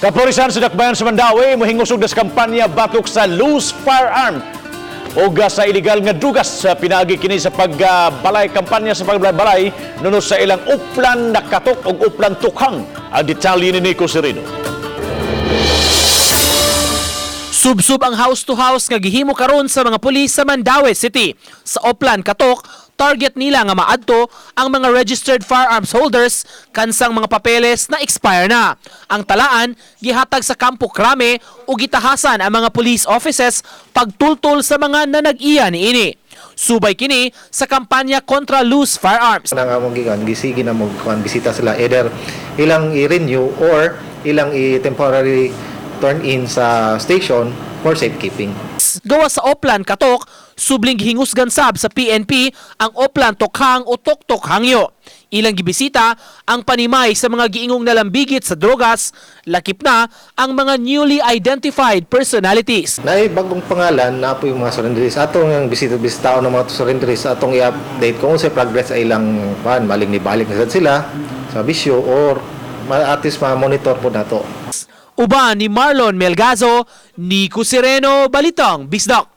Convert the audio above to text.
Kapolisan sa Dakbayan sa Mandaue mohingusog na sa kampanya batok sa loose firearm o sa illegal nga drugas sa pinaagi kini sa pagbalay, kampanya sa pagbalay nuno sa ilang Oplan Nakatok ug Oplan Tokhang. Ang detalye ni Nico Sereno. Subsub ang house to house nga gihimo karon sa mga pulis sa Mandaue City. Sa Oplan Katok, target nila nga maadto ang mga registered firearms holders kansang mga papeles na expire na. Ang talaan gihatag sa Kampo Crame ug gitahasan ang mga police offices pagtultol sa mga nanag-iya niini. Subay kini sa kampanya kontra loose firearms. Nang among gikan gisigi na mo kuan bisita sila, either ilang i-renew or ilang i-temporary turn in sa station for safekeeping. Gawa sa Oplan Katok, subling gihingusgan sab sa PNP ang Oplan Tokhang o Toktok Hangyo. Ilang gibisita ang panimay sa mga giingong nalambigit sa drogas, lakip na ang mga newly identified personalities. Naay bagong pangalan na po yung mga surrenderies. Atong ang bisita-bisita ng mga surrenderies, atong i-update kung sa progress ay ilang kuan maling ni balik na sad sila sa bisyo or at least ma-monitor po nato. Uban ni Marlon Melgazo, Nico Sereno, Balitang Bisdak.